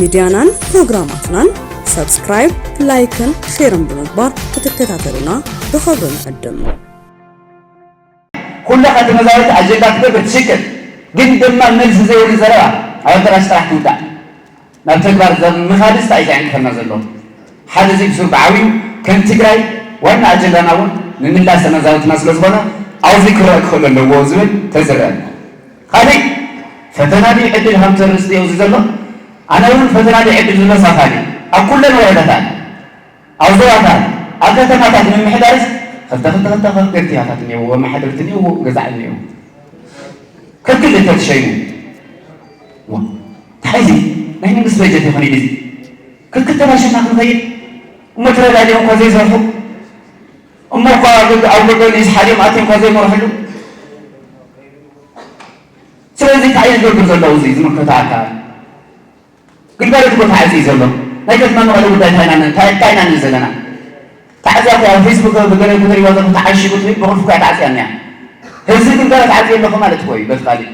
ሚድያናን ፕሮግራማትናን ሳብስክራይብ፣ ላይክን ሼርን ብምግባር ክትከታተሉና ብኽብሪ ንዕድም። ኩሉ ተመዛበልቲ ኣጀንዳ ትገብር ትሽቅጥ፣ ግን ድማ መልሲ ዘይብሉ ዘረባ ኣብ ኣዳራሽ ጥራሕ ትውዳእ። ናብ ተግባር ምኻድስ እንታይ እዩ ዘዕንቅፈና ዘሎ? ሓደ እዚ ብሱር ብዓብዩ ከም ትግራይ ዋና ኣጀንዳና እውን ምምላስ ተመዛበልትና ስለ ዝኾነ ኣብዚ ክረአ ክኽእል ኣለዎ ዝብል ተዝረአ። ካሊእ ፈተና ድዩ ዕድል ሃምተርስ ድዩ ኣብዚ ዘሎ? ኣነ እውን ፈተና ድዩ ዕድል ዝብሎ ሳፋሪ ኣብ ኩለን ወረዳታት ኣብ ዞባታት ኣብ ከተማታት ምምሕዳርስ ክልተ ክልተ ክልተ ከንቲባታት እኒአዎ፣ መሓደርቲ እኒአዎ፣ ገዛዕ እኒአዎ። ከክልተ ተሸይሙ እንታይ እዚ ናይ መንግስቲ በጀት ይኾን ኢሉ እዚ ከክተባሽና ክንኸይድ እሞ ተረዳዲኦም እኳ ዘይሰርሑ እሞ እኳ ኣብ ጎዶኒስ ሓዲኦም ኣትዮም እኳ ዘይመርሕሉ ስለዚ እንታይ እዩ ዝገብር ዘለዉ እዚ ዝምልከቶ ኣካል ግልጋሎት እኮ ተዓፅዩ ዘሎ ናይ ከተማ መቐለ ጉዳይ እንታይ ኢና እንታይ እንታይ ኢና ንብል ዘለና? ተዓፅያ እኮ ኣብ ፌስቡክ ብገለ ክትሪዋ ዘለኹ ተዓሺጉ ትብል ብቁልፊ እኮ እያ ተዓፅያ እኒኣ። ህዝቢ ግልጋሎት ዓፅየ ኣለኹ ማለት እኮ እዩ። በቲ ካሊእ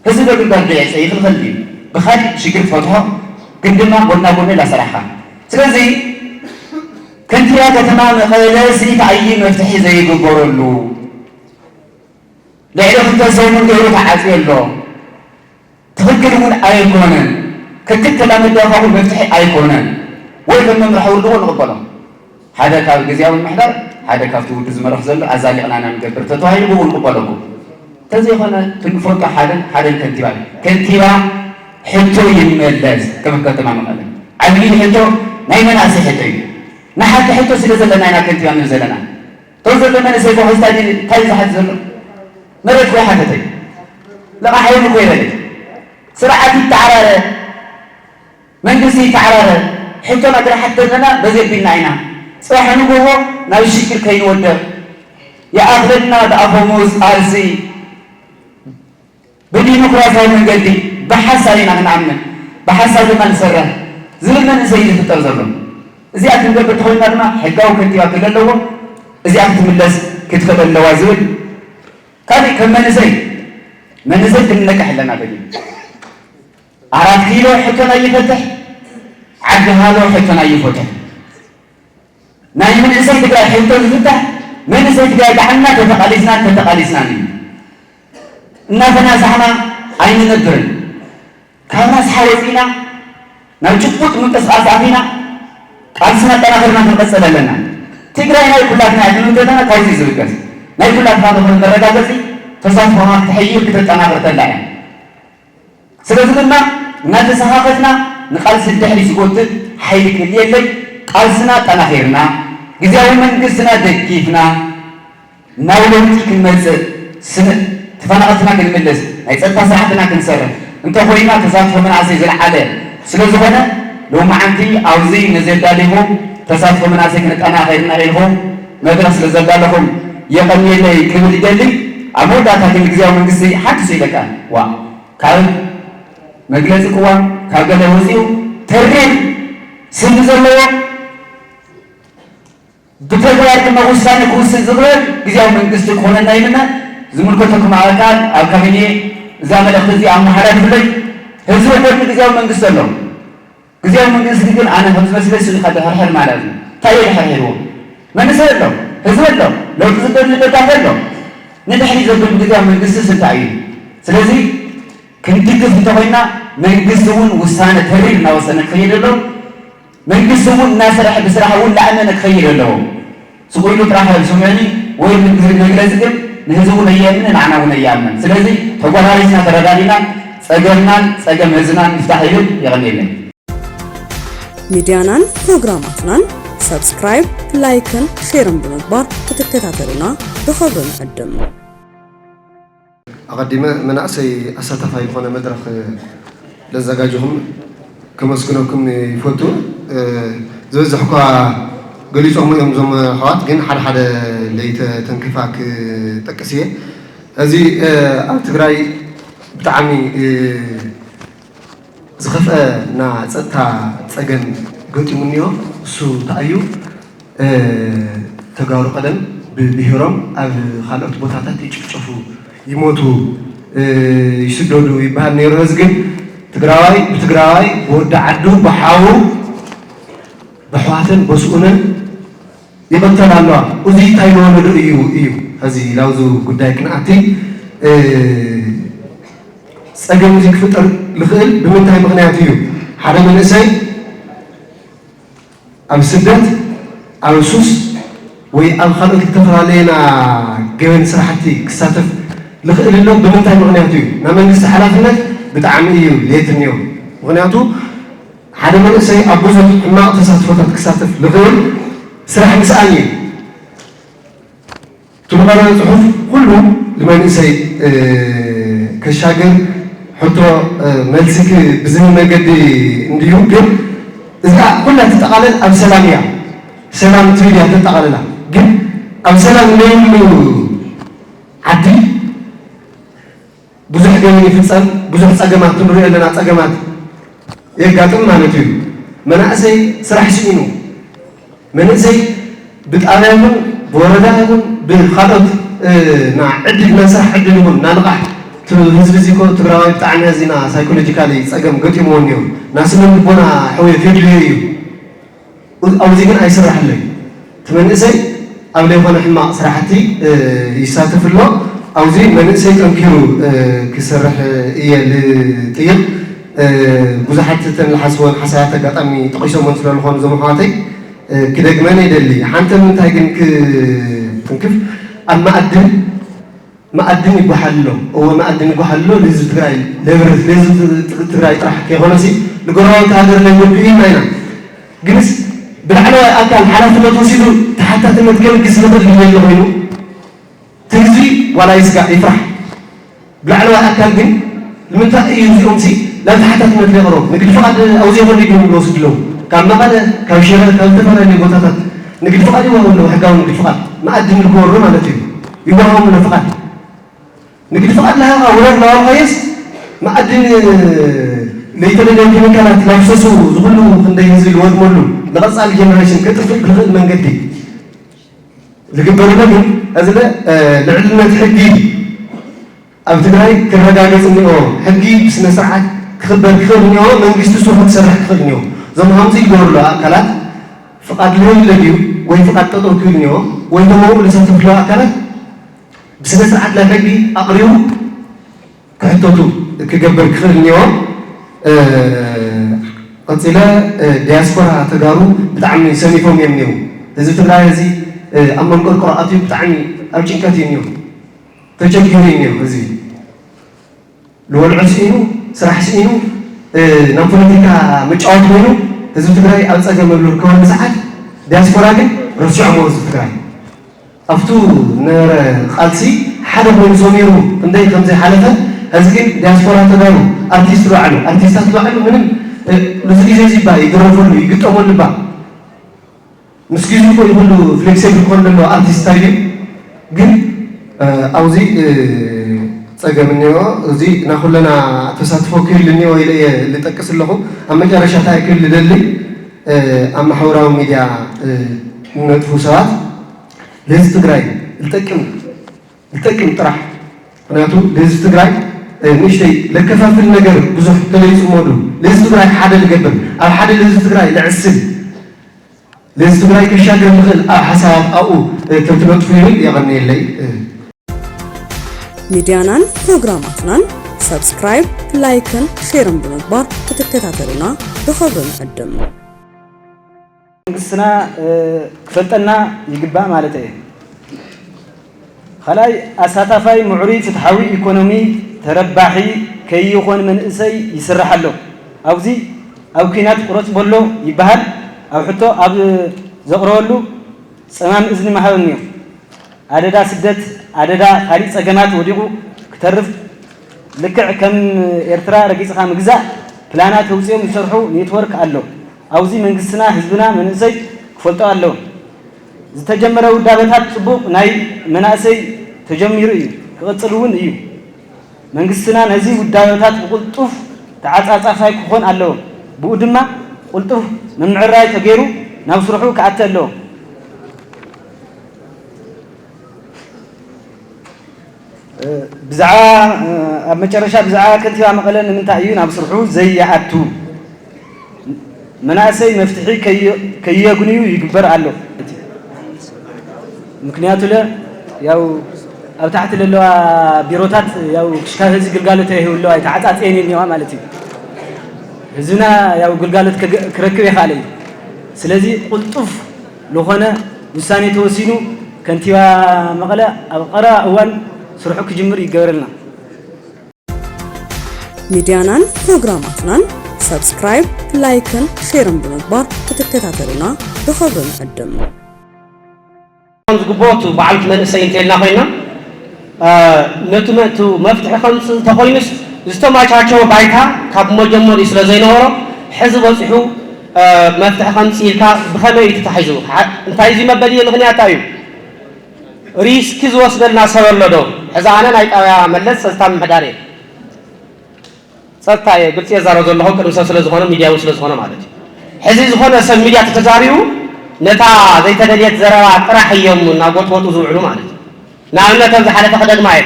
ህዝቢ ዶ ግልጋሎት ዶ የዕፀ ይኽልኸል ድዩ? ብካሊእ ሽግር ትፈትሖ ግን ድማ ጎና ጎኒ ላሰራሕኻ። ስለዚ ከንቲባ ከተማ መቐለ ስኢት ኣይ መፍትሒ ዘይግበረሉ ልዕሊ ክልተ ሰሙን ገይሩ ተዓፅዩ ኣሎ። ትኽክል እውን ኣይኮነን። ከክተላመዳ ካብኡ መፍትሒ ኣይኮነን። ወይ ከም መምርሒ ውድቦ ንቕበሎ። ሓደ ካብ ግዝያዊ ምምሕዳር ሓደ ካብቲ ውድብ ዝመርሕ ዘሎ ኣዛሊቕና ኢና ንገብር ተተባሂሉ ብኡ ንቕበለኩ። እንተዘይኮነ ትንፈልጦ ሓደን ሓደን ከንቲባ እዩ። ከንቲባ ሕቶ ይመለስ ከም ከተማ መቐለ። ዓብዪ ሕቶ ናይ መናእሰይ ሕቶ እዩ። ንሓቲ ሕቶ ስለ ዘለና ኢና ከንቲባ ንብል ዘለና። እቶም ዘሎ መንእሰይ እኮ ሕዚ እንታይ እንታይ ዝሓት ዘሎ መሬት እኮ ይሓተተ እዩ። ልቓሕ የብሉ እኮ ይበል እዩ። ስርዓት ይተዓራረ፣ መንግስቲ ይተዓራረ። ሕቶና ግና ሓቲ ዘለና በዚ ኣቢልና ኢና። ፅባሕ ንግሆ ናብ ሽግር ከይንወድቕ ይኣኽለና ብኣፈሙዝ ቃልሲ ብዲሞክራሲያዊ መንገዲ ብሓሳብ ኢና ክንኣምን፣ ብሓሳብ ድማ ንሰርሕ ዝብል መንእሰይ እዩ ዝፍጠር ዘሎ። እዚኣ ክንገብር ተኾይንና ድማ ሕጋዊ ከንቲባ ክህሉ ኣለዎ። እዚኣ ክትምለስ ክትኽእል ኣለዋ ዝብል ካሊእ ከም መንእሰይ መንእሰይ ክንነቅሕ ኣለና። በዚ ኣራት ኪሎ ሕቶና ይፈትሕ፣ ዓዲ ሃሎ ሕቶና ይፈትሕ። ናይ መንእሰይ ትግራይ ሕቶ ዝፍታሕ መንእሰይ ትግራይ ብዓና ተተቓሊስናን ተተቓሊስናን እዩ። እናተናሳሕና ኣይንነብርን። ካብ ናስሓ ወፂእና ናብ ጭቡጥ ምንቅስቃስ ኣቲና ቃልስና ኣጠናኺርና ክንቐፅል ኣለና። ትግራይ ናይ ኩላትና እያ ክንብል ከለና ካብዚ እዩ ዝብገስ። ናይ ኩላትና ዝኾነ መረጋገፂ ተሳትፎኻ ክትሕይል ክተጠናኽር ተላ እያ። ስለዚ ድማ እናተሰኻኸትና ንቃልሲ ንድሕሪት ዝጎትት ሓይሊ ክህልየለይ ቃልስና ኣጠናኺርና ግዝያዊ መንግስትና ደጊፍና ናብ ለውጢ ክንመፅእ ስነ ተፈናቐልትና ክንምልስ ናይ ፀጥታ ስራሕትና ክንሰርሕ እንተኾይና ተሳትፎ መናእሰይ ዝለዓለ ስለዝኾነ ሎማዓንቲ ኣብዚ ነዚ ኣዳሊኹም ተሳትፎ መናእሰይ ክነጠናኸርና ኢልኹም መድረኽ ስለዘዳለኹም የቐንየለይ ክብል ይደሊ። ኣብ መወዳእታ ግን ግዝያዊ መንግስቲ ሓንቲ ስኢለካ ዋ ካብ መግለፂ ቅዋም ካብ ገለ ወፂኡ ተሪር ስሚ ዘለዎ ብተግባር ድማ ውሳነ ክውስን ዝኽእል ግዝያዊ መንግስቲ ክኾነና ይምነ። ዝምልከተኩም ኣካል ኣብ ካቢኔ እዛ መልእኽቲ እዚኣ ኣመሓላልፉለይ። ህዝቢ ጎድኒ ግዝያዊ መንግስቲ ኣሎ። ግዝያዊ መንግስቲ ግን ኣነ ከም ዝመስለይ ስኢሉ ድሕርሕር ማለት እዩ። እንታይ እየ ድሕርሒርዎ? መንእሰይ ኣሎ፣ ህዝቢ ኣሎ፣ ለውጢ ዝደሊ ደጋፊ ኣሎ። ንድሕሪት ዘብል ግዝያዊ መንግስቲ እንታይ እዩ? ስለዚ ክንድግፍ እንተኾይና መንግስቲ እውን ውሳነ ተሪር እናወሰነ ክኸይድ ኣሎ። መንግስቲ እውን እናሰርሐ ብስራሕ እውን እናኣመነ ክኸይድ ኣለዎ። ስቕ ኢሉ ጥራሕ ስምዕኒ ወይ መግለፂ ግን ንህዝቡ እውን ኣየእምንን ንዓና እውን ኣየኣምን። ስለዚ ተጓራሪስና ተረዳዲና ፀገምናን ፀገም ህዝብናን ንፍታሕ ይብል። የቐንየለይ። ሚድያናን ፕሮግራማትናን ሳብስክራይብ፣ ላይክን ሼርን ብምግባር ክትከታተሉና ብኽብሪ ንዕድም። ኣቐዲመ መናእሰይ ኣሳታፋይ ዝኾነ መድረኽ ለዘጋጀኹም ከመስግነኩም ይፈቱ። ዝበዝሕ እኳ ገሊፆም እዮም እዞም ኣሕዋት፣ ግን ሓደ ሓደ ለይተ ተንክፋ ክጠቅስ እየ። እዚ ኣብ ትግራይ ብጣዕሚ ዝኸፍአ እና ፀጥታ ፀገም ገጢሙ እኒኦ። እሱ እንታይ እዩ? ተጋሩ ቀደም ብብሄሮም ኣብ ካልኦት ቦታታት ይጭፍጨፉ፣ ይሞቱ፣ ይስደዱ ይበሃል ነይሩ። ሕዚ ግን ትግራዋይ ብትግራዋይ፣ ብወዲ ዓዱ፣ ብሓዉ፣ ብኣሕዋተን፣ ብስኡነን ይቕተል ኣለዋ። እዚ እንታይ ንወለዶ እዩ እዩ። እዚ ናብዚ ጉዳይ ክንኣቲ፣ እ፣ ጸገም እዚ ክፍጠር ዝኽእል ብምንታይ ምኽንያት እዩ? ሓደ መንእሰይ ኣብ ስደት፣ ኣብ ሱስ ወይ ኣብ ካልኦት ዝተፈላለየና ገበን ስራሕቲ ክሳተፍ ዝኽእል ኣሎ። ብምንታይ ምኽንያት እዩ? ናይ መንግስቲ ሓላፍነት ብጣዕሚ እዩ ሌት እኒኦ። ምኽንያቱ ሓደ መንእሰይ ኣብ ብዙሕ ሕማቕ ተሳትፎታት ክሳተፍ ዝኽእል ስራሕ ምስኣን እዩ። እቲ ዝቐረበ ጽሑፍ ኩሉ ንመንእሰይ፣ እ፣ ከሻግር፣ ሕቶ፣ እ፣ መልሲ ክ-፣ ብዝህብ መገዲ እንድዩ። ግን እዚኣ ኩላ ትጠቓለል ኣብ ሰላም እያ። ሰላም ትብል እያ ተጠቓልላ። ግን ኣብ ሰላም ዘይብሉ ዓዲ ብዙሕ ገበን ይፍጸም፣ ብዙሕ ጸገማት፣ እንሪኦ ኣለና ጸገማት የጋጥም ማለት እዩ። መናእሰይ ስራሕ ስኢኑ፣ መንእሰይ ብጣብያ ይኹን ብወረዳ ይኹን ብኻልኦት፣ እ፣ ና ዕድል፣ ናይ ስራሕ ዕድል ይኹን ና ንቓሕ፣ እቲ ህዝቢ እዚ እኮ ትግራዋይ ብጣዕሚ ኣዚና ሳይኮሎጂካሊ ጸገም ገጢምዎ እኒኦ። ና ስነ ልቦና ሕውየት የድልዮ እዩ። ኣብዚ ግን ኣይስራሕለይ። እቲ መንእሰይ ኣብ ዘይኮነ ሕማቕ ስራሕቲ፣ እ፣ ይሳተፍ ኣሎ። ኣብዚ መንእሰይ ጠንኪሩ፣ እ፣ ክሰርሕ እየ ዝጥይቕ። እ፣ ብዙሓት እተን ዝሓስቦን ሓሳባት ኣጋጣሚ ጠቒሶመን ስለ ዝኾኑ እዞም ኣሕዋተይ፣ እ፣ ክደግመን የደሊ። ሓንቲ ምንታይ ግን ክትንክፍ፣ ኣብ መኣድን መኣድን ይጓሓል ኣሎ። እወ፣ መኣድን ይጓሓል ኣሎ። ንህዝቢ ትግራይ ለብረት፣ ንህዝቢ ትግራይ ጥራሕ ከይኮነሲ ንጎረባብቲ ሃገር ለይጎድኡ ኢልና ኢና። ግንስ ብላዕለዋይ ኣካል ሓላፍነት ወሲዱ ተሓታትነት ከልግስ ዝኽእል ድዩ ዘሎ ኮይኑ? እቲ ህዝቢ ዋላ ይስጋእ ይፍራሕ። ብላዕለዋይ ኣካል ግን ንምንታይ እዩ እዚኦምሲ ናብ ተሓታትነት ዘይቕረቡ? ንግዲ ፍቓድ ኣብዚ ይኾን ድዩ ዝወስዱ ኣለዉ? ካብ መቐለ፣ ካብ ሽረ፣ ካብ ዝተፈላለዩ ቦታታት ንግዲ ፍቓድ ይወሃቡ ኣለዉ። ሕጋዊ ንግዲ ፍቓድ መኣድን ንክወርዱ ማለት እዩ። ይወሃቦም ኣሎ ፍቓድ። ንግዲ ፍቓድ ለሃኻ ውረድ ለዋልኻዮስ መኣድን ለይተደለየ ኬሚካላት ላፍሰሱ ዝኹሉ ክንደይ ህዝቢ ዝወድመሉ ንቐጻሊ ጀነሬሽን ክጥፍእ ብዝኽእል መንገዲ ዝግበር ኣሎ። ግን እዚ ለ-፣ እ፣ ልዕልነት ሕጊ ኣብ ትግራይ ክረጋገጽ እኒኦ። ሕጊ ብስነ ስርዓት ክኽበር ክኽእል እኒኦ። መንግስቲ ስርሑ ክሰርሕ ክኽእል እኒኦ። እዞም ሃምዚ ዝገብሩ ኣለዉ ኣካላት ፍቓድ ለየለ ድዩ ወይ ፍቓድ ጠጠው ክብል እኒኦ ወይ ተመውኡ ዝሳተፉ ኣለዉ ኣካላት ብስነ ስርዓት ናይ ሕጊ ኣቕሪቡ ክሕተቱ ክገብር ክኽእል እኒኦ። እ፣ ቀጺለ፣ እ፣ ዲያስፖራ ተጋሩ ብጣዕሚ ሰኒፎም እዮም እኒኦ። ህዝቢ ትግራይ እዚ፣ እ፣ ኣብ መንቆርቆሮ ኣትዩ ብጣዕሚ ኣብ ጭንቀት እዩ እኒኦ። ተቸጊሩ እዩ እኒኦ። ህዝቢ ዝበልዖ ስኢኑ፣ ስራሕ ስኢኑ፣ እ፣ ናብ ፖለቲካ መጫወቲ ኮይኑ ህዝቢ ትግራይ ኣብ ጸገም ኣብ ዝርከበሉ ሰዓት ዲያስፖራ ግን ረሲዖሞ ህዝቢ ትግራይ። ኣብቱ ዝነበረ ቃልሲ ሓደ ኮይኑ ሰሚሩ ክንደይ ከም ዘይሓለፈ፣ ሕዚ ግን ዲያስፖራ ተጋሩ ኣርቲስት ባዕሉ፣ ኣርቲስታት ባዕሉ ምንም፣ እ፣ እዚ ግዜ እዚ ባ ይግረፈሉ፣ ይግጠመሉ ባ። ምስ ግዜ እኮ ይኹሉ ፍሌክሲብል ክኾን ዘለዎ ኣርቲስት ኣይድዩ? ግን፣ እ፣ ኣብዚ፣ እ፣ ጸገም እኒኦ። እዚ ናይ ኩለና ተሳትፎ ክህሉ እኒኦ ኢለ እየ ልጠቅስ ኣለኹ። ኣብ መጨረሻ እንታይ ክብል ልደሊ፣ እ፣ ኣብ ማሕበራዊ ሚድያ፣ እ፣ ንነጥፉ ሰባት ለዚ ትግራይ ልጠቅም፣ ልጠቅም ጥራሕ። ምክንያቱ ለዚ ትግራይ፣ እ፣ ንእሽተይ ለከፋፍል ነገር ብዙሕ ተለይፅሞ ዱ ለዚ ትግራይ ሓደ ልገብር፣ ኣብ ሓደ ለዚ ትግራይ ልዕስል፣ ለዚ ትግራይ ከሻግር ንኽእል ኣብ ሓሳባት ኣብኡ፣ እ፣ ተትነጥፉ ይብል። የቐንየለይ። እ። ሚድያናን ፕሮግራማትናን ሰብስክራይብ፣ ላይክን ሼርን ብምግባር ክትከታተሉና ብኽብሪ ንዕድም። መንግስትና፣ እ፣ ክፈልጠና ይግባእ ማለት እየ። ካልኣይ፣ ኣሳታፋይ፣ ምዕሩይ፣ ፍትሓዊ ኢኮኖሚ ተረባሒ ከይኾን መንእሰይ ይስራሕ ኣሎ። ኣብዚ ኣብ ኲናት ቁረጽ በሎ ይበሃል፣ ኣብ ሕቶ ኣብ ዘቕረበሉ ጸማም እዝኒ መሃበኒ እዮም። ኣደዳ ስደት፣ ኣደዳ ካሊእ ጸገማት ወዲቑ ክተርፍ፣ ልክዕ ከም ኤርትራ ረጊጽኻ ምግዛእ ፕላናት ኣውጺኦም ዝሰርሑ ኔትወርክ ኣሎ። ኣብዚ መንግስትና፣ ህዝብና፣ መንእሰይ ክፈልጦ ኣለዎ። ዝተጀመረ ውዳበታት ጽቡቕ ናይ መናእሰይ ተጀሚሩ እዩ፣ ክቕጽል እውን እዩ። መንግስትና ነዚ ውዳበታት ብቕልጡፍ ተዓጻጻፋይ ክኾን ኣለዎ። ብኡ ድማ ቅልጡፍ ምምዕራይ ተገይሩ ናብ ስርሑ ክኣቲ ኣለዎ። እ፣ ብዛዕባ፣ እ፣ ኣብ መጨረሻ ብዛዕባ ከንቲባ መቐለ ንምንታይ እዩ ናብ ስርሑ ዘይኣቱ? መናእሰይ መፍትሒ ከየ- ከየግንዩ ይግበር ኣሎ። ምክንያቱ ለ ያው ኣብ ታሕቲ ዘለዋ ቢሮታት ያው ክሽካብ ህዝቢ ግልጋሎት ይህብለዋ ኣይተዓፃፅየን እኒዋ ማለት እዩ። ህዝብና ያው ግልጋሎት ክረክብ የኻለ እዩ። ስለዚ ቁልጡፍ ዝኾነ ውሳኔ ተወሲኑ ከንቲባ መቐለ ኣብ ቀረባ እዋን ስርሑ ክጅምር ይገበረልና። ሚድያናን ፕሮግራማትናን ሳብስክራይብ፣ ላይክን ሼርን ብምግባር ክትከታተሉና ብኽብሪ ንዕድም። ዝግብኦ እቲ በዓልቲ መንእሰይ እንተልና ኮይና ነቲ መፍትሒ ከምፅእ እንተኮይኑስ ዝተማቻቸወ ባይታ ካብ መጀመሪኡ ስለ ዘይነበሮ ሕዚ በፂሑ መፍትሒ ከምፅእ ኢልካ ብኸመይ እዩ ተታሒዙ? እንታይ እዚ መበልየ ምክንያት እዩ? ሪስክ ዝወስደልና ሰብ ኣሎ ዶ? ሕዚ ኣነ ናይ ጣብያ መለስ ፀጥታ ምምሕዳር እየ። ፀጥታ እየ ግልፂ የዛረብ ዘለኹ ቅድሚ ሰብ ስለዝኾነ ሚድያ እውን ስለዝኾነ ማለት እዩ። ሕዚ ዝኾነ ሰብ ሚድያ ተተዛሪቡ ነታ ዘይተደልየት ዘረባ ጥራሕ እዮም እናጎጥወጡ ዝውዕሉ ማለት እዩ። ንኣብነት ኣብ ዝሓለፈ ክደግማ እየ።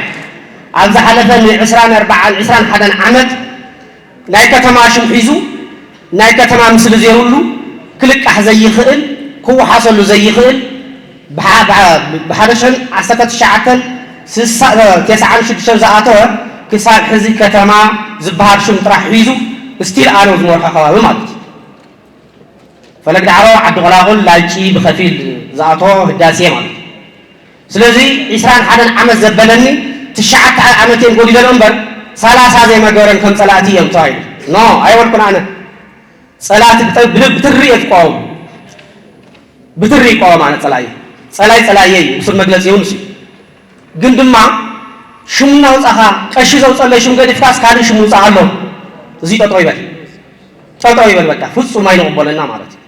ኣብ ዝሓለፈ ንዕስራን ኣርባዓን ዕስራን ሓደን ዓመት ናይ ከተማ ሽም ሒዙ ናይ ከተማ ምስሊ ዘይብሉ ክልቃሕ ዘይኽእል ክወሓሰሉ ዘይኽእል ብሓደ ሽሕን ዓሰርተ ትሽዓተን ስሳ ተስዓን ሽዱሽተን ዝኣተወ ክሳብ ሕዚ ከተማ ዝበሃል ሽም ጥራሕ ሒዙ still ኣነ ዝመርሖ ከባቢ ማለት እዩ። ፈለግ ዳዕሮ ዓዲ ቆላቁል ላንጪ ብኸፊል ዝኣተወ ህዳሴ ማለት እዩ። ስለዚ ዒስራን ሓደን ዓመት ዘበለኒ ትሽዓተ ዓመት እየን ጎዲለንኦ እምበር ሰላሳ ዘይመገረን ከም ፀላእቲ እዮም ተባሂሉ። ኖ ኣይበልኩን ኣነ። ፀላእቲ ብትሪ እየ ዝቃወም። ብትሪ ይቃወም ኣነ ፀላኢ። ፀላይ ፀላየ እዩ። እሱን መግለፂ ይሁን እሱ። ግን ድማ ሽሙ እናውፃኻ ቀሺ ዘውፀለይ ሽም ገዲፍካስ ካልእ ሽም ውፃእ ኣሎ። እዚ ጠጠው ይበል። ጠጠው ይበል በቃ ፍፁም ኣይንቕበለና ማለት እዩ።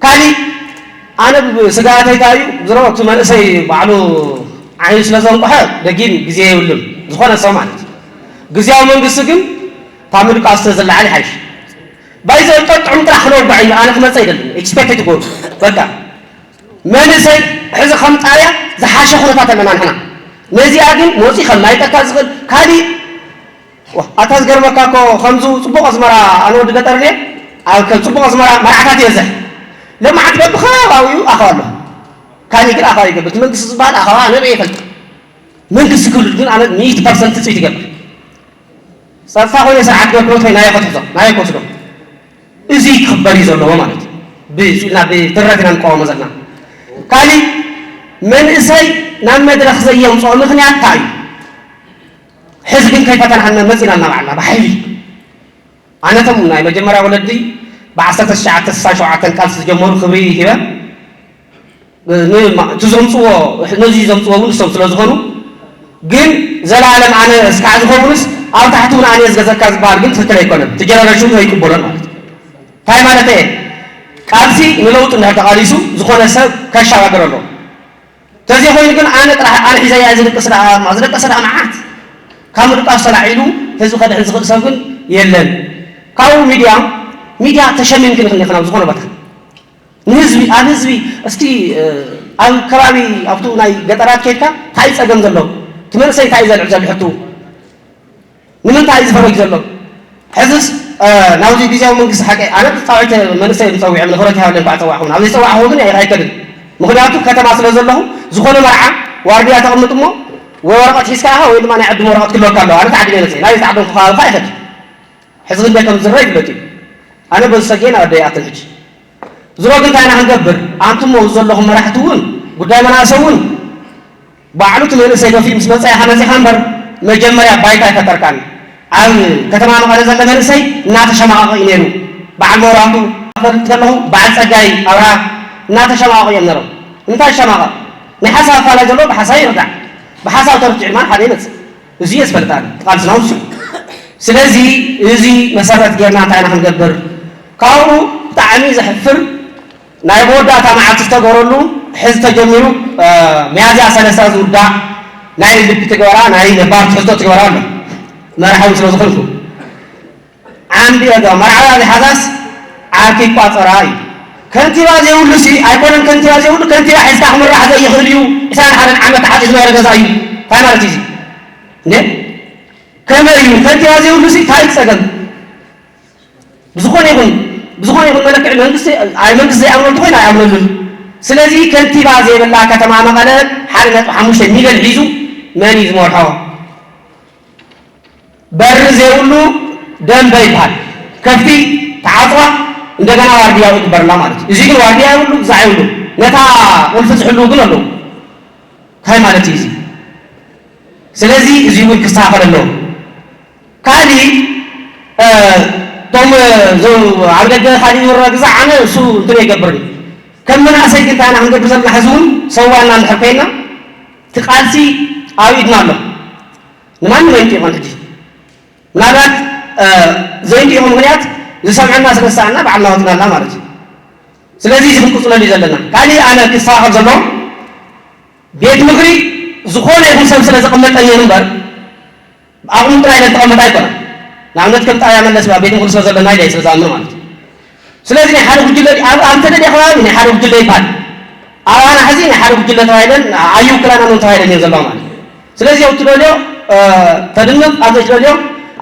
ካሊእ ኣነ ስግኣተይ እንታይ እዩ ዝሮ እቲ መንእሰይ ባዕሉ ዓይኑ ስለ ዘንቆሐ ደጊም ግዜ የብሉን ዝኾነ ሰብ ማለት እዩ። ግዝያዊ መንግስቲ ግን ካብ ምድቃስ ተዝለዓል ይሓይሽ። ባይዘ ጠጥዑም ጥራሕ ክነውግዕ እዩ ኣነ ክመፀ ኣይደልን ኤክስፔክት ኣይትገብሩ በቃ መንእሰይ ሕዚ ከም ጣብያ ዝሓሸ ኩነታት ኣለና ንሕና ነዚኣ ግን መፂ ከም ማይጠካ ዝኽእል ካሊእ ኣታ ዝገርመካ እኮ ከምዙ ፅቡቕ ኣስመራ ኣነ ወዲ ገጠር እየ ኣብ ከም ፅቡቕ ኣስመራ መርዓታት ይበዝሕ ለማዓት በብኸባቢኡ ኣኸባ ኣሎ ካሊእ ግን ኣኸባ ይገብር እቲ መንግስቲ ዝበሃል ኣኸባ ኣነ ርእየ ይፈልጥ መንግስቲ ክብል ግን ኣነ ሚእቲ ፐርሰንት ትፅቢት ይገብር ፀጥታ ኮይነ ስርዓት ክገብር ወይ ናየ ከትሕዞ ናየ ክወስዶ እዚ ክኽበር እዩ ዘለዎ ማለት እዩ ብፅልና ብትረት ኢና ንቃወሞ ዘለና ካሊእ መንእሰይ ናብ መድረክ ዘየምፅኦ ምክንያት እንታይ እዩ ሕዚ ግን ከይፈተናና መፂና እናባዕልና ብሓይሊ ኣነቶም ናይ መጀመርያ ወለዲ ብ1967 ቃልሲ ዝጀመሩ ክብሪ ሂበ እቲ ዘምፅዎ ነዚ ዘምፅዎ እውን ንሶም ስለ ዝኾኑ ግን ዘላለም ኣነ እስካዕ ዝኸውንስ ኣብ ታሕቲ እውን ኣነ ዝገዘካ ዝበሃል ግን ትክክል ኣይኮነን እቲ ጀነሬሽን ኣይቅበሎን ማለት እንታይ ማለት እየ ቃልሲ ንለውጢ እንድሕር ተቓሊሱ ዝኾነ ሰብ ከሻጋግር ኣሎ ተዘይኮይኑ ግን ኣነ ጥራሕ ኣነ ሒዘያ ዝድቅስ ደኣ ዝደቀሰ ደኣ መዓት ካብ ምድቃስ ተላዒሉ ህዝቢ ከድሕን ዝኽእል ሰብ ግን የለን ካብኡ ሚድያ ሚድያ ተሸሚምኪ ንኽኒ ናብ ዝኾነ ቦታ ንህዝቢ ኣብ ህዝቢ እስቲ ኣብ ከባቢ ኣብቱ ናይ ገጠራት ከድካ እንታይ ፀገም ዘሎ እቲ መንእሰይ እንታይ ዘልዕ ዘሎ ሕቱ ንምንታይ እዩ ዝፈረጅ ዘሎ ሕዝስ ናብዚ ግዜያዊ መንግስቲ ሓቂ ኣነ ፃውዕተ መንእሰይ ዝፀዊዐ ንኽረት ይሃብለ እንኳዕ ፀዋዕኹም ኣብዚ ፀዋዕኹም ግን ኣይከድን ምክንያቱ ከተማ ስለ ዘለኹ ዝኾነ መርዓ ዋርድያ ተቐምጥ እሞ ወይ ወረቐት ሒዝካ ኢኻ ወይ ድማ ናይ ዕድም ወረቐት ክህልወካ ኣለዎ ኣነ ተዓዲመ መፅእ ናበይ ዝተዓደምኩ ከባቢ ከዓ ይኸድ ሕዚ ክንደይ ከም ዝረ ይፍለጥ እዩ ኣነ በዚ ሰጊኤ ናብ ኣደይ ኣትን ሕጂ ዝሮ ግን እንታይ ኢና ክንገብር ኣንቱሞ ዘለኹም መራሕቲ እውን ጉዳይ መናእሰይ እውን ባዕሉ እቲ መንእሰይ ገፊኡ ምስ መፀ ኢኻ መፂኻ እምበር መጀመርያ ባይታ ኣይፈጠርካን ኣብ ከተማ መቐለ ዘሎ መንእሰይ እናተሸማቐቐ እዩ ነይሩ በዓል መብራህቱ ፈልጥ ከለኹ በዓል ፀጋይ ኣብርሃ እናተሸማቐቑ እዮም ነሮም እንታይ ሸማቐቕ ናይ ሓሳብ ኣፋላይ ዘሎ ብሓሳብ ይርዳዕ ብሓሳብ ተርትዑ ድማ ሓደ ይመፅእ እዚ እየ ዝፈልጣ ቃልስና ውሱ ስለዚ እዚ መሰረት ጌርና እንታይ ኢና ክንገብር ካብኡ ብጣዕሚ ዘሕፍር ናይ መወዳእታ መዓልቲ ዝተገበረሉ ሕዚ ተጀሚሩ ሚያዝያ ሰለስተ ዝውዳእ ናይ ልቢ ትግበራ ናይ ነባር ትሕዝቶ ትግበራ ኣሎ መርሓዊ ስለ ዝኾንኩ ዓንዲ እጋ መርዓዊ ኣብዝሓዛስ ዓርኪ ይቋፀራ እዩ ከንቲባ ዘይብሉ ሲ ኣይኮነን ከንቲባ ዘይብሉ ከንቲባ ሒዝካ ክምራሕ ዘይኽእል እዩ ዕስራን ሓደን ዓመት ተዓፂ ዝነበረ ገዛ እዩ እንታይ ማለት እዩ እዚ እንዴ ከመይ እዩ ከንቲባ ዘይብሉ ሲ እንታይ ጸገም? ብዝኾነ ይኹን ብዝኾነ ይኹን መለክዒ መንግስቲ ኣይ መንግስቲ ዘይኣምኖ እንተኾይኑ ኣይኣምነሉን። ስለዚ ከንቲባ ዘይብላ ከተማ መቐለ ሓደ ነጥቢ ሓሙሽተ ሚልዮን ሒዙ መን እዩ ዝመርሖ? በሪ ዘይብሉ ደንበ ይበሃል። ከፍቲ ተዓፅዋ እንደገና ዋርድያዊ ይግበርላ ማለት እዩ። እዚ ግን ዋርድያ የብሉ ግዛዕ የብሉ። ነታ ቁልፊ ዝሕልው ግን ኣለዉ። እንታይ ማለት እዩ እዚ? ስለዚ እዚ እውን ክስተኻኸል ኣለዎ። ካሊእ እቶም ኣብ ደገ ካሊእ ይወረ ግዛዕ ኣነ እሱ እንትን ኣይገብርን። ከም መናእሰይ ግን እንታይ ኢና ክንገብር ዘለና? ሕዚ እውን ሰዋና እንድሕር ኮይና እቲ ቃልሲ ኣብ ኢድና ኣሎ። ንማንም ኣይንጥይቖን ሕጂ። ምናልባት ዘይንጥይቑ ምኽንያት ዝሰምዐና ስለ ዝሰኣና ባዕልና ወፅናላ ማለት እዩ። ስለዚ እዚ ክንቅፅለሉ እዩ ዘለና። ካሊእ ኣነ ክስተኻኸል ዘለዎ ቤት ምኽሪ ዝኾነ ይኹን ሰብ ስለ ዘቐመጠኒ እምበር ብኣቕሙ ጥራይ ኢለ ዝተቐመጠ ኣይኮነን። ንኣብነት ከም ጣብያ መለስ ቤት ምኽሪ ስለ ዘለና ኢለ ስለ ዝኣምን ማለት እዩ። ስለዚ ናይ ሓደ ጉጅለ ኣብ ኣብ ተደልየ ከባቢ ናይ ሓደ ጉጅለ ይበሃል። ኣብ ኣና ሕዚ ናይ ሓደ ጉጅለ ተባሂለን ኣይውክላናን እውን ተባሂለን እየን ዘለዋ ማለት እዩ። ስለዚ ኣብ ትደልዮ ተድንቕ ኣብ ዘይትደልዮ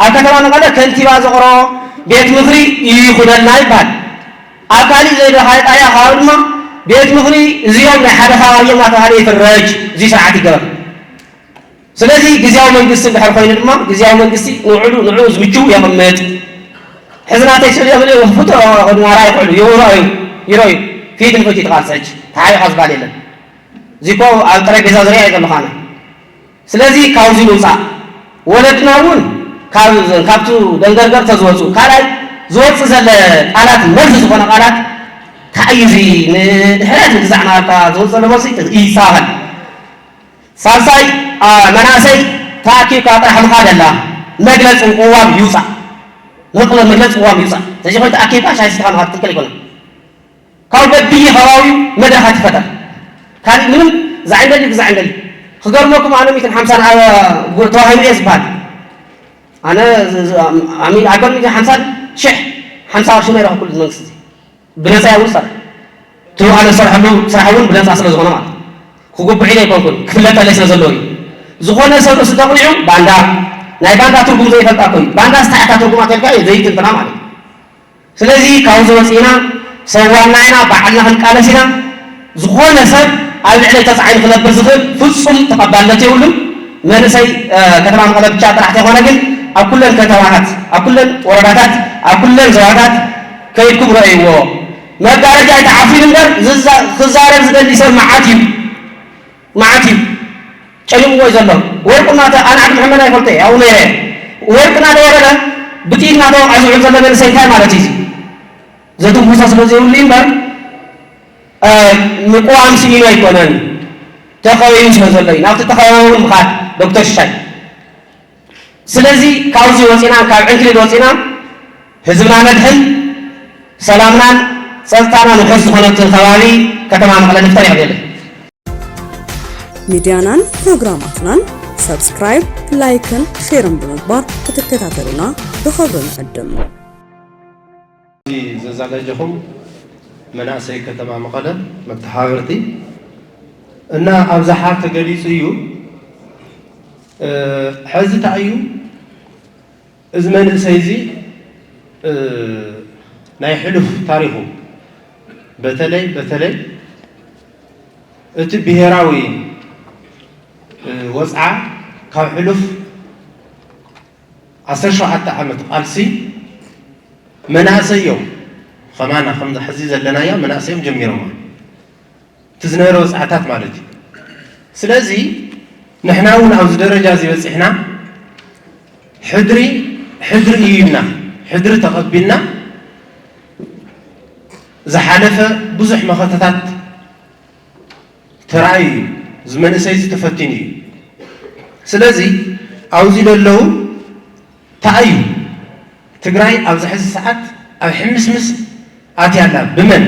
ኣብ ከተማ መቐለ ከንቲባ ዘቕረቦ ቤት ምኽሪ ይኹነልና ይበሃል። ኣብ ካሊእ ዘይደኻየ ጣብያ ከባቢ ድማ ቤት ምኽሪ እዚኦም ናይ ሓደ ከባቢ እዮም እናተባሃለ ይፍረጅ። እዚ ስርዓት ይገበር። ስለዚ ግዝያዊ መንግስቲ እንድሕር ኮይኑ ድማ ግዝያዊ መንግስቲ ንውዕሉ ንዕኡ ዝምችው የቕምጥ። ሕዚ ናተይ ስእሊ የምልእ ፍቶ ድማ ራይ ይኽዕሉ ይረኣዩ ይረኣዩ ፊት ንፊት ይትቓልስ ሕጂ ተሓቢኻ ዝበሃል የለን። እዚ እኮ ኣብ ጠረጴዛ ዝሪኣ እዩ ዘለኹ ኣነ። ስለዚ ካብዚ ንውፃእ ወለድና እውን ካብ ካብቱ ደንገርገር ተዝወፁ ካልኣይ ዝወፅእ ዘለ ቃላት መልሲ ዝኾነ ቃላት እንታይ እዩ እዚ ንድሕረት ንግዛዕ ናብታ ዝወፅእ ዘሎ መልሲ ይስተኻኸል። ሳልሳይ መናእሰይ ተኣኪብካ ጥራሕ ምኻድ ኣላ መግለፂ ቅዋም ይውፃእ። መግለፂ ቅዋም ይውፃእ። ስለዚ ኮይኑ ተኣኪብካ ሻሂ ሰቲኻ ምኻድ ትክክል ኣይኮነን። ካብ በብየ ከባቢኡ መድረኻት ይፈጠር። ካልእ ምንም ዛዕንደሊ ብዛዕንደሊ ክገርመኩም ኣነ ሚትን ሓምሳን ተዋሂቡ እየ ዝበሃል። ኣነ ኣሚ ኣገር ሚትን ሓምሳን ሽሕ ሓምሳ ቅርሺ ናይ ረኸብኩሉ መንግስቲ ብነፃ እውን ዝሰርሕ እቲ ኣነ ዝሰርሐሉ ስራሕ እውን ብነፃ ስለ ዝኾነ ማለት ክጉብዕ ኢለ ኣይኮንኩን ክፍለጠለይ ስለ ዘለዎ እዩ። ዝኾነ ሰብ ርእሱ ተቕኒዑ ባንዳ ናይ ባንዳ ትርጉም ዘይፈልጣ እኮ እዩ። ባንዳ ስታዕታ ትርጉማ ተልካ እዩ ዘይትንትና ማለት እዩ። ስለዚ ካብዚ ወፂእና ሰብ ዋና ኢና ባዕልና ክንቃለስ ኢና። ዝኾነ ሰብ ኣብ ልዕሊ ተፃዒኑ ክነብር ዝኽእል ፍፁም ተቐባልነት የብሉን። መንእሰይ ከተማ መቐለ ብቻ ጥራሕ ተይኮነ ግን ኣብ ኩለን ከተማታት ኣብ ኩለን ወረዳታት ኣብ ኩለን ዞባታት ከይድኩም ረእይዎ። መጋረጃ ኣይተዓፊኑ እምበር ክዛረብ ዝደሊ ሰብ መዓት እዩ። መዓት እዩ ጨኒቕዎ እዩ ዘሎ። ወርቁ እናተ ኣነ ዓዲ መሐመድ ኣይፈልጦ እየ ኣብኡ ነይረ እየ። ወርቂ እናተወረደ ብጥይት እናተወቕዐ ዝውዕል ዘሎ መንእሰይ እንታይ ማለት እዩ? ዘትንኩሶ ስለ ዘይብሉ እዩ እምበር ምቅዋም ስኢኑ ኣይኮነን። ተኸበዩ ስለ ዘሎ እዩ ናብቲ ተኸበበ እውን ምኻድ ዶክተር ሽሻይ። ስለዚ ካብዚ ወፂና ካብ ዕንክሊል ወፂና ህዝብና ነድሕን ሰላምናን ፀጥታና ንውሕስ ዝኾነትን ከባቢ ከተማ መቐለ ንፍጠር ይቕደልን። ሚድያናን ፕሮግራማትናን ሳብስክራይብ፣ ላይክን ሼርን ብምግባር ክትከታተሉና ብኽብሪ ንዕድም። ዘዛጋጀኹም መናእሰይ ከተማ መቐለ መተሓባበርቲ እና ኣብዝሓ ተገሊፁ እዩ። ሕዚ እንታይ እዩ እዚ መንእሰይ እዚ ናይ ሕሉፍ ታሪኹ በተለይ በተለይ እቲ ብሄራዊ ወፅዓ ካብ ሕሉፍ ዓሰርተ ሸውዓተ ዓመት ቃልሲ መናእሰይ እዮም ከማና ከምዚ ሕዚ ዘለናዮ መናእሰይ እዮም ጀሚሮሞ እቲ ዝነበረ ወፅዓታት ማለት እዩ። ስለዚ ንሕና እውን ኣብዚ ደረጃ እዚ በፂሕና ሕድሪ ሕድሪ እዩ ኢልና ሕድሪ ተቐቢልና ዝሓለፈ ብዙሕ መኸተታት ተራእዩ እዩ። እዚ መንእሰይ እዚ ተፈቲኑ እዩ። ስለዚ ኣብዚ ዘለዉ ተኣዩ ትግራይ ኣብዚ ሕዚ ሰዓት ኣብ ሕምስምስ ኣትያ ኣላ። ብመን?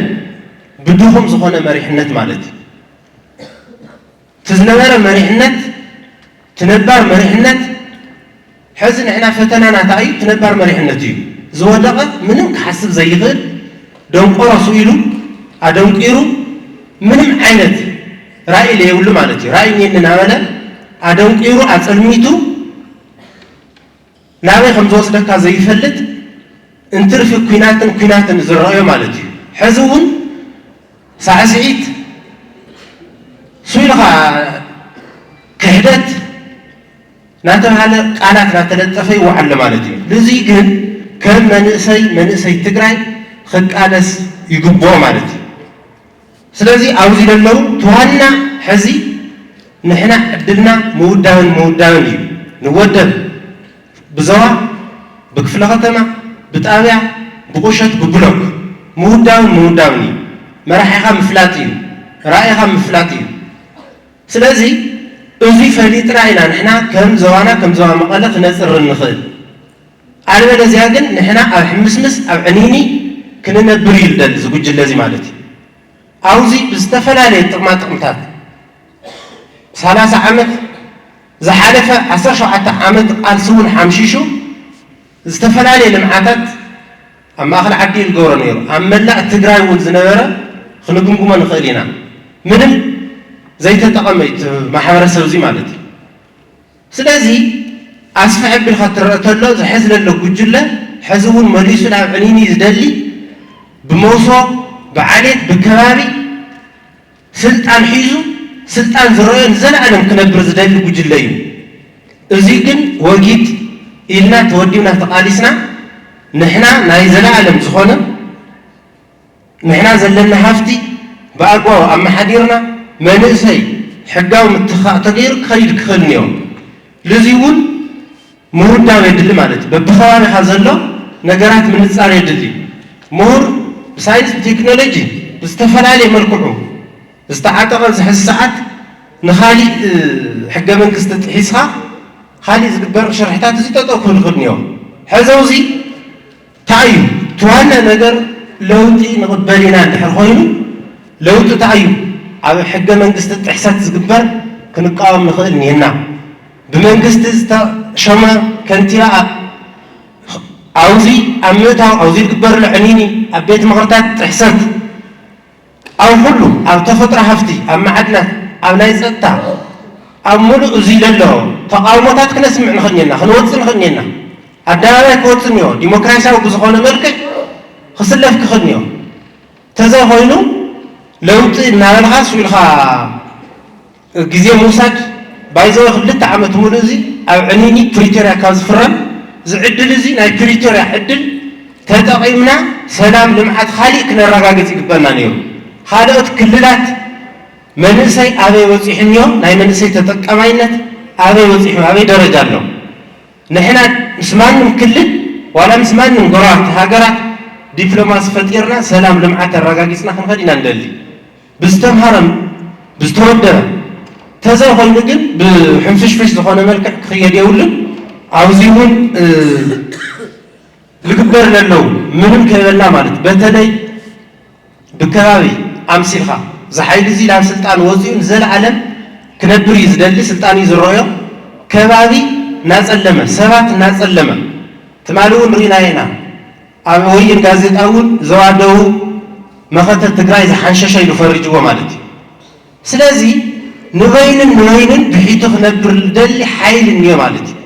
ብድኹም ዝኾነ መሪሕነት ማለት እዩ። እቲ ዝነበረ መሪሕነት እቲ ነባር መሪሕነት ሕዚ ንሕና ፈተናና እንታይ እዩ? እቲ ነባር መሪሕነት እዩ ዝወደቐ ምንም ክሓስብ ዘይኽእል ደንቆሮ ስኢሉ ኣደንቂሩ ምንም ዓይነት ራእይ ለየብሉ ማለት እዩ። ራእይ እኒኤኒ እናበለ ኣደንቂሩ ኣፀልሚቱ ናበይ ከም ዝወስደካ ዘይፈልጥ እንትርፊ ኲናትን ኲናትን ዝረኣዮ ማለት እዩ። ሕዚ እውን ሳዕስዒት ስኢልኻ ክሕደት እናተባህለ ቃላት እናተለጠፈ ይወዓሎ ማለት እዩ። እዚ ግን ከም መንእሰይ መንእሰይ ትግራይ ክቃለስ ይግብኦ ማለት እዩ። ስለዚ ኣብዚ ዘለዉ እቲ ዋና ሕዚ ንሕና ዕድልና ምውዳብን ምውዳብን እዩ። ንወደብ ብዞባ ብክፍለ ከተማ ብጣብያ ብቁሸት ብብሎክ ምውዳብን ምውዳብን እዩ። መራሒኻ ምፍላጥ እዩ። ራእይኻ ምፍላጥ እዩ። ስለዚ እዚ ፈሊጥና ኢና ንሕና ከም ዞባና ከም ዞባ መቐለ ክነፅር እንኽእል። ኣልበለዚያ ግን ንሕና ኣብ ሕምስምስ ኣብ ዕኒኒ ክንነብር እዩ ዝደሊ እዚ ጉጅለ እዚ ማለት እዩ። ኣብዚ ብዝተፈላለየ ጥቕማ ጥቕምታት ሰላሳ ዓመት ዝሓለፈ ዓሰርተ ሸውዓተ ዓመት ቃልሲ እውን ሓምሺሹ ዝተፈላለየ ልምዓታት ኣብ ማእኸል ዓዲ እዩ ዝገብሮ ነይሩ። ኣብ መላእ ትግራይ እውን ዝነበረ ክንግምግሞ ንኽእል ኢና። ምንም ዘይተጠቐመ እዩ እቲ ማሕበረሰብ እዚ ማለት እዩ። ስለዚ ኣስፍሕ ኣቢልካ ትረአ ተሎ ዝሕዝ ዘሎ ጉጅለ ሕዚ እውን መሊሱ ናብ ዕኒኒ ዝደሊ ብመውሶ ብዓሌት ብከባቢ ስልጣን ሒዙ ስልጣን ዝረአዮ ንዘለኣለም ክነብር ዝደሊ ጉጅለ እዩ። እዚ ግን ወጊድ ኢልና ተወዲብና ተቓሊስና ንሕና ናይ ዘለኣለም ዝኾነ ንሕና ዘለና ሃፍቲ ብኣግባቡ ኣመሓዲርና መንእሰይ ሕጋዊ ምትኻእ ተገይሩ ክኸይድ ክኽእል እኒኦ። ልዚ እውን ምውዳብ የድሊ ማለት እዩ። በብኸባቢኻ ዘሎ ነገራት ምንጻር የድሊ። ምሁር ብሳይንስ ብቴክኖሎጂ ብዝተፈላለየ መልክዑ ዝተዓጠቐ ኣብዚ ሕዚ ሰዓት ንኻሊእ ሕገ መንግስቲ ጥሒስኻ ካሊእ ዝግበር ሽርሕታት እዚ ጠጠው ክብል ይኽእል እኒኦ። ሕዚ እዚ እንታይ እዩ እቲ ዋና ነገር? ለውጢ ንቕበል ኢና እንድሕር ኮይኑ ለውጢ እንታይ እዩ? ኣብ ሕገ መንግስቲ ጥሕሰት ዝግበር ክንቃወም ንኽእል እኒሀና። ብመንግስቲ ዝተሸመ ከንቲባ ኣብዚ ኣብ ምእታው ኣብዚ ዝግበር ዘሎ ዕኒኒ ኣብ ቤት ምኽርታት ጥሕሰት ኣብ ኩሉ ኣብ ተፈጥሮ ሃፍቲ ኣብ ማዕድናት ኣብ ናይ ፀጥታ ኣብ ሙሉእ እዚ ዘሎ ተቃውሞታት ክነስምዕ ንኽእል እኒሀና ክንወፅእ ንኽእል እኒሀና ኣደባባይ ክወፅእ እኒኦ ዲሞክራሲያዊ ብዝኾነ መልክዕ ክስለፍ ክኽእል እኒኦ ተዘይኮይኑ ለውጢ እናበልኻ ስኢልካ ግዜ ምውሳድ ባይዘወ ክልተ ዓመት ሙሉእ እዚ ኣብ ዕኒኒ ፕሪቶርያ ካብ ዝፍረም ዝዕድል እዚ ናይ ፕሪቶርያ ዕድል ተጠቒምና ሰላም ልምዓት ካሊእ ክነረጋግፅ ይግበና ነይሩ። ካልኦት ክልላት መንእሰይ ኣበይ በፂሑ እኒኦ? ናይ መንእሰይ ተጠቀማይነት ኣበይ በፂሑ? ኣበይ ደረጃ ኣሎ? ንሕና ምስ ማንም ክልል ዋላ ምስ ማንም ጎረባብቲ ሃገራት ዲፕሎማሲ ፈጢርና ሰላም ልምዓት ኣረጋጊፅና ክንኸድ ኢና ንደሊ። ብዝተምሃረን ብዝተወደበ ተዘይኮይኑ ግን ብሕንፍሽፍሽ ዝኾነ መልክዕ ክኽየድ የብሉን። ኣብዚ እውን ዝግበር ለለው ምንም ከይበልና ማለት በተለይ ብከባቢ ኣምሲልካ እዚ ሓይሊ እዚ ናብ ስልጣን ወፂኡ ንዘለኣለም ክነብር እዩ ዝደሊ ስልጣን እዩ ዝረኣዮ ከባቢ እናፀለመ ሰባት እናፀለመ ትማሊ እውን ርኢናዮ ኢና ኣብ ወይን ጋዜጣ እውን ዞባ ደቡብ መኸተ ትግራይ ዝሓንሸሸ ኢሉ ፈሪጅዎ ማለት እዩ ስለዚ ንበይንን ንበይንን ብሒቱ ክነብር ዝደሊ ሓይሊ እኒኦ ማለት እዩ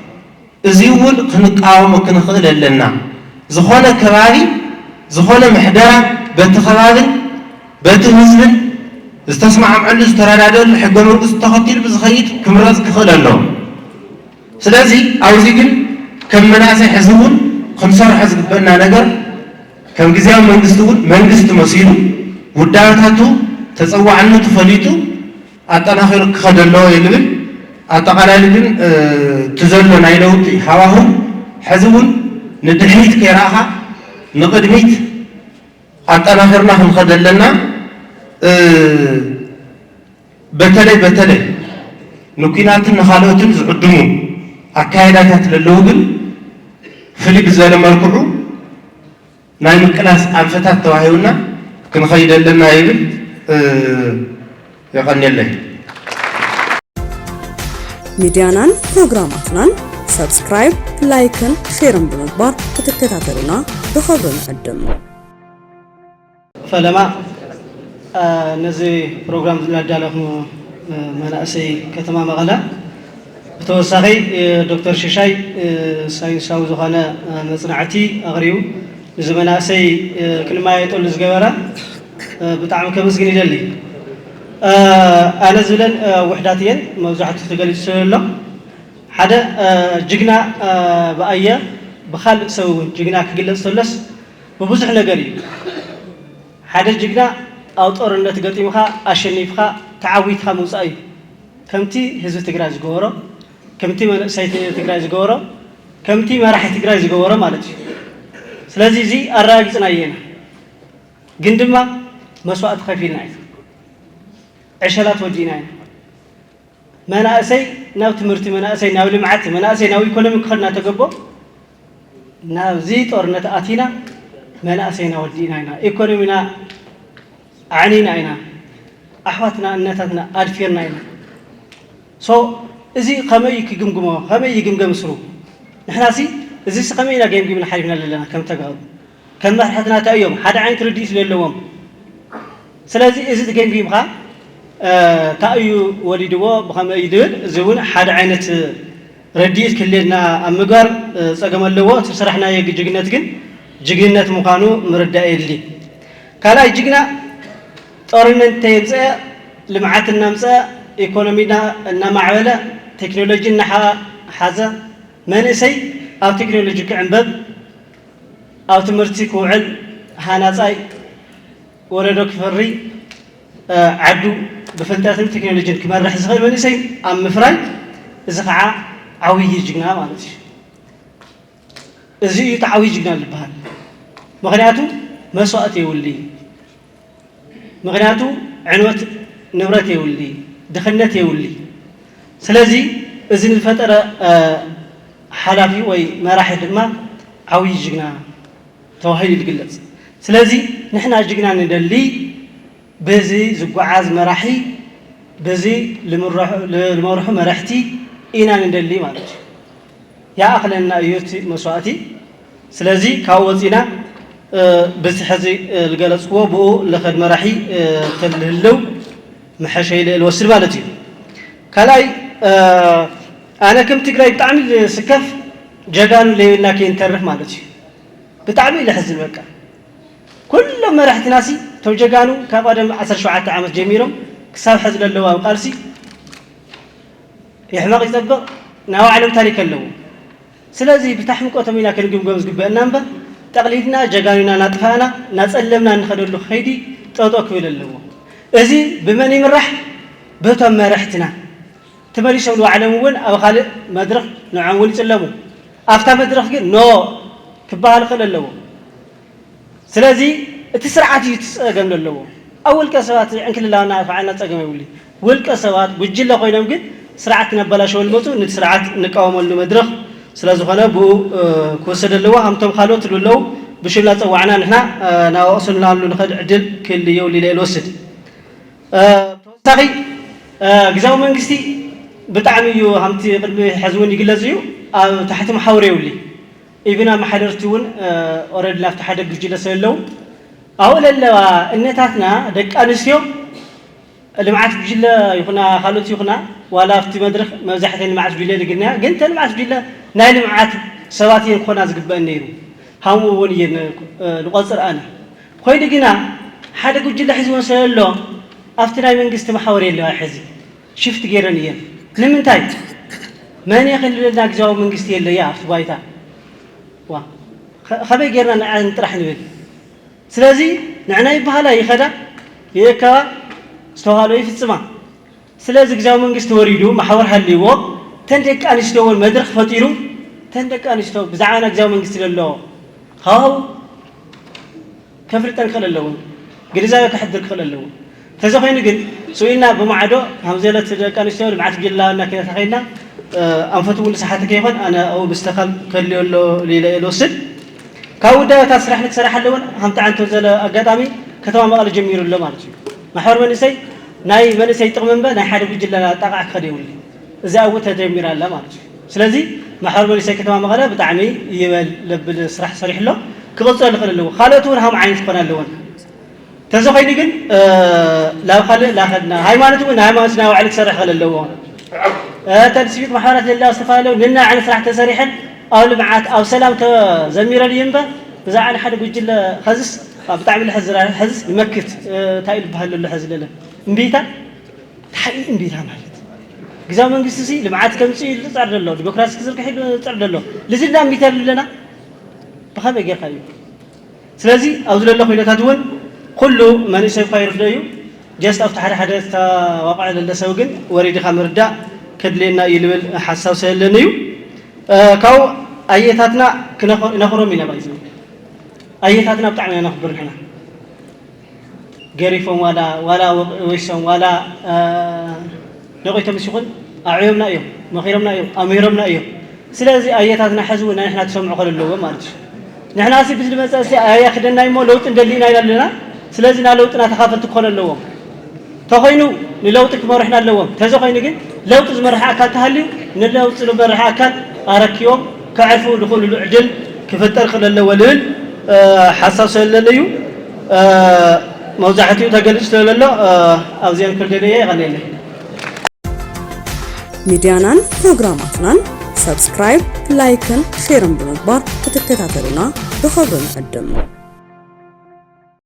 እዚ እውን ክንቃወሞ ክንኽእል ኣለና ዝኾነ ከባቢ ዝኾነ ምሕደራ በቲ ከባብን በቲ ህዝብን ዝተስማዕምዐሉ ዝተረዳደሉ ሕገ መንግስቲ ተኸቲሉ ብዝኸይድ ክምረፅ ክኽእል ኣለዎ ስለዚ ኣብዚ ግን ከም መናእሰይ ሕዚ እውን ክንሰርሖ ዝግበእና ነገር ከም ግዝያዊ መንግስቲ እውን መንግስቲ መሲሉ ውዳበታቱ ተፀዋዕነቱ ፈሊጡ ኣጠናኺሩ ክኸደ ኣለዎ እየ ዝብል። ኣጠቓላሊ ግን እቲ ዘሎ ናይ ለውጢ ሃዋሁ ሕዚ እውን ንድሕሪት ከይረኣኻ ንቕድሚት ኣጠናኺርና ክንኸድ ኣለና። በተለይ በተለይ ንኲናትን ንኻልኦትን ዝዕድሙ ኣካየዳታት ለለዉ ግን ፍልይ ብዝበለ መልክዑ ናይ ምቅላስ ኣንፈታት ተዋሂቡና ክንኸይድ ኣለና ይብል። የቐንየለይ። ሚድያናን ፕሮግራማትናን ሳብስክራይብ፣ ላይክን ሼርን ብምግባር ክትከታተሉና ብኽብሪ ንዕድም። ፈለማ ነዚ ፕሮግራም ዝናዳለኹ መናእሰይ ከተማ መቐለ ብተወሳኺ ዶክተር ሽሻይ ሳይንሳዊ ዝኾነ መፅናዕቲ ኣቕሪቡ፣ እዚ መናእሰይ ክንመያየጠሉ ዝገበረ ብጣዕሚ ከመስግን ይደሊ። ኣነ ዝብለን ውሕዳት እየን፣ መብዛሕትኡ ተገሊፁ ስለ ዘሎ ሓደ ጅግና ብኣየ ብኻልእ ሰብ እውን ጅግና ክግለፅ ተሎስ ብብዙሕ ነገር እዩ። ሓደ ጅግና ኣብ ጦርነት ገጢምኻ ኣሸኒፍኻ ተዓዊትካ ምውፃእ እዩ። ከምቲ ህዝቢ ትግራይ ዝገበሮ፣ ከምቲ መንእሰይ ትግራይ ዝገበሮ፣ ከምቲ መራሒ ትግራይ ዝገበሮ ማለት እዩ። ስለዚ እዚ ኣረጋጊፅናዮ ኢና። ግን ድማ መስዋእቲ ከፊልና ኢና። ዕሸላት ወዲእና ኢና። መናእሰይ ናብ ትምህርቲ፣ መናእሰይ ናብ ልምዓት፣ መናእሰይ ናብ ኢኮኖሚ ክኸድ እናተገቦ ናብዚ ጦርነት ኣቲና መናእሰይና ወዲእና ኢና። ኢኮኖሚና ኣዕኒና ኢና። ኣሕዋትና እነታትና ኣድፊርና ኢና። ሶ እዚ ከመይ ክግምግሞ፣ ከመይ ይግምገም ስሩ? ንሕናሲ እዚሲ ከመይ ኢና ገምጊምና ሓሊፍና ዘለና ከም ተጋሩ? ከም መራሕትና እንታይ እዮም? ሓደ ዓይነት ርድኢት ስለለዎም። ስለዚ እዚ ገምጊምካ እንታይ እዩ ወሊድዎ፣ ብኸመይ እዩ ዝብል፣ እዚ እውን ሓደ ዓይነት ርድኢት ክልየና ኣብ ምግባር ጸገም ኣለዎ። እቲ ስራሕና የግ-፣ ጅግነት ግን ጅግንነት ምዃኑ ምርዳእ የድሊ። ካልኣይ ጅግና ጦርነት እንተየምፀ፣ ልምዓት እናምፀ፣ ኢኮኖሚና እናማዕበለ፣ ቴክኖሎጂ እናሓዘ፣ መንእሰይ ኣብ ቴክኖሎጂ ክዕንበብ፣ ኣብ ትምህርቲ ክውዕል፣ ሃናፃይ ወለዶ ክፈሪ፣ ዓዱ ብፍልጠትን ቴክኖሎጂን ክመርሕ ዝኽእል መንእሰይ ኣብ ምፍራይ፣ እዚ ከዓ ዓብዪ ጅግና ማለት እዩ። እዚ እዩ ተዓብዩ ጅግና ዝበሃል። ምኽንያቱ መስዋእቲ የብሉን። ምኽንያቱ ዕንወት ንብረት የብሉን፣ ድኽነት የብሉን። ስለዚ እዚ ዝፈጠረ ሓላፊ ወይ መራሒ ድማ ዓብዩ ጅግና ተባሂሉ ይግለፅ። ስለዚ ንሕና ጅግና ንደሊ፣ በዚ ዝጓዓዝ መራሒ፣ በዚ ልምረሑ-፣ ልመርሑ መራሕቲ ኢና ንደሊ ማለት እዩ። ይኣኽለና እዩ እቲ መስዋእቲ። ስለዚ ካብኡ ወፂና በዚ ሕዚ ዝገለፅክዎ ብኡ ለኸድ መራሒ ተልህልው ምሐሸ ኢለ ልወስድ ማለት እዩ። ካልኣይ ኣነ ከም ትግራይ ብጣዕሚ ዝስከፍ ጀጋኑ ለይብልና ከይንተርፍ ማለት እዩ። ብጣዕሚ ለሕዝን በቃ። ኩሎም መራሕትናሲ እቶም ጀጋኑ ካብ ቀደም ዓሰርተ ሸውዓተ ዓመት ጀሚሮም ክሳብ ሕዚ ለለዉ ኣብ ቃልሲ ይሕመቕ ይፀብቕ ናይ ባዕሎም ታሪክ ኣለዎ። ስለዚ ብታሕምቆቶም ኢና ክንግምገም ዝግበአና እምበር ጠቕሊልና ጀጋኑና እናጥፋእና እናፀለምና እንኸደሉ ከይዲ ጠጠው ክብል ኣለዎ። እዚ ብመን ይምራሕ? በቶም መራሕትና። ተመሊሶም ንባዕሎም እውን ኣብ ካልእ መድረኽ ንዖም እውን ይፅለሙ። ኣብታ መድረኽ ግን ኖ ክበሃል ክእል ኣለዎ። ስለዚ እቲ ስርዓት እዩ እቲ ፀገም ዘለዎ። ኣብ ውልቀ ሰባት ዕንክልላና ፈዓልና ፀገም የብሉ። ውልቀ ሰባት ጉጅለ ኮይኖም ግን ስርዓት ነበላሸወሉ መፁ ነቲ ስርዓት እንቃወመሉ መድረኽ ስለ ዝኾነ ብኡ ክወሰድ ኣለዎ። ከምቶም ካልኦት ዝብሉ ኣለዉ ብሽምና ፀዋዕና ንሕና ናብ ኣቕስንላሉ ንኸድ ዕድል ክህልየው ሊለ ልወስድ ተወሳኺ ግዛዊ መንግስቲ ብጣዕሚ እዩ ከምቲ ቅድሚ ሕዚ እውን ይግለጽ እዩ። ኣብ ታሕቲ መሓውር የብሉ ኢብን ኣመሓደርቲ እውን ኦረድ ናብቲ ሓደ ጉጅለ ስለ ኣለዉ ኣብኡ ለለዋ እነታትና ደቂ ኣንስትዮ ልምዓት ጉጅለ ይኹና ካልኦት ይኹና ዋላ ኣብቲ መድረክ መብዛሕተን ልምዓት ጉጅለ ንግንያ ግን ተን ልምዓት ጉጅለ ናይ ልምዓት ሰባት እየን ክኾና ዝግበአን ነይሩ ሃምኡ እውን እየን ንቆፅር ኣነ ኮይኑ ግና ሓደ ጉጅለ ሒዝወን ስለ ኣሎ ኣብቲ ናይ መንግስቲ መሓወር የለዋ ሕዚ ሽፍት ገይረን እየን ንምንታይ መን የኽልለና ግዛዊ መንግስቲ የለያ ኣብቲ ባይታ ከመይ ጌርና ንዐን ጥራሕ ንብል ስለዚ ንዕና ይበሃላ ይኸዳ ይእከባ ዝተባሃሎ ይፍፅማ ስለዚ ግዛዊ መንግስቲ ወሪዱ ማሕበር ሃልይዎ ተን ደቂ ኣንስትዮ እውን መድረክ ፈጢሩ ተን ደቂ ኣንስትዮ ብዛዕባ ናይ ግዛዊ መንግስቲ ዘሎ ሃው ከፍልጠን ክኽእል ኣለዎ ግንዛቤ ከሕድር ክኽእል ኣለዎ ተዘኮይኑ ግን ስኢልና ብማዕዶ ሃምዘለት ደቂ ኣንስትዮ ልምዓት ጉጅላ እናኪና ተኸይድና ኣንፈት እውን ዝሓተ ከይኾን ኣነ ኣብኡ ምስተኻል ከድልዮ ኣሎ ኢለ እየ ልወስድ ካብ ጉዳያታት ስራሕ ንክሰራሕ ኣለውን ሃምቲ ዓንቶ ዘለ ኣጋጣሚ ከተማ መቐለ ጀሚሩ ኣሎ ማለት እዩ ማሕበር መንእሰይ ናይ መንእሰይ ጥቕሚ እምበር ናይ ሓደ ጉጅለ ኣጣቕዓ ክኸድ የብሉ እዚኣ እውን ተጀሚራ ኣላ ማለት እዩ ስለዚ ማሕበር መንእሰይ ከተማ መቐለ ብጣዕሚ ይበል ለብል ስራሕ ሰሪሑ ኣሎ ክቕፅል ይኽእል ኣለዎ ካልኦት እውን ሃም ዓይነት ክኾን ኣለዎን ተዘኾይኑ ግን ናብ ካልእ ላኸድና ሃይማኖት እውን ሃይማኖት ናይ ባዕሉ ክሰርሕ ክእል ኣለዎ እተን ሲቪክ ማሕበራት ዘለዋ ዝተፈላለዩ ነናይ ዓይነት ስራሕ ተሰሪሐን ኣብ ልምዓት ኣብ ሰላም ተዘሚረን እዩ እምበር ብዛዕባ ሓደ ጉጅለ ኸዝስ ብጣዕሚ ልሕዝ ዝራ- ኸዝስ ይመክት እንታይ እዩ ዝበሃል ዘሎ ሕዚ ለለ እምቢታ እንታይ እዩ እምቢታ ማለት ግዛዊ መንግስቲ ሲ ልምዓት ከምፅእ ኢሉ ዝፀር ዘሎ ዲሞክራሲ ክዝርግሕ ኢሉ ዝፀር ዘሎ ልዝላ እምቢታ ይብሉ ኣለና ብኸመይ ጌርካ እዩ ስለዚ ኣብዚ ዘሎ ኩነታት እውን ኩሉ መንእሰይ እኳ ይርዶ እዩ ጀስት ኣብቲ ሓደ ሓደ ዝተዋቕዐ ለለ ሰብ ግን ወሪድኻ ምርዳእ ከድልየና እዩ ልብል ሓሳብ ሰለኒ እዩ ካብኡ ኣየታትና ክነኽሮም ኢና ባይዘ ኣየታትና ብጣዕሚ ኢና ነኽብር ንሕና ገሪፎም ዋላ ዋላ ወይሶም ዋላ ነቂቶምስ ይኹን ኣዕዮምና እዮም መኺሮምና እዮም ኣምሂሮምና እዮም ስለዚ ኣየታትና ሕዚ እውን ናይ ንሕና ትሰምዑ ከለለዎም ማለት እዩ ንሕና ሲ ብዝመፀ ሲ ኣየኽደና እሞ ለውጢ እንደሊ ኢና ኢና ኣለና ስለዚ ና ለውጥና ተኻፈልቲ ክኾኑ ኣለዎም ተኾይኑ ንለውጢ ክመርሕና ኣለዎም ተዘኾይኑ ግን ለውጢ ዝመርሕ ኣካል ተሃልዩ ንለውጢ ዝመርሕ ኣካል ኣረኪቦም ከዕርፉ ዝኽእልሉ ዕድል ክፍጠር ክእል ኣለዎ ልብል ሓሳብ ስለለኒ እዩ መብዛሕትኡ ተገልጽ ስለለሎ ኣብዚአን ክልደለየ ይቐንየለይ ሚድያናን ፕሮግራማትናን ሰብስክራይብ፣ ላይክን ሼርን ብምግባር ክትከታተሉና ብኽብሪ ንዕድም።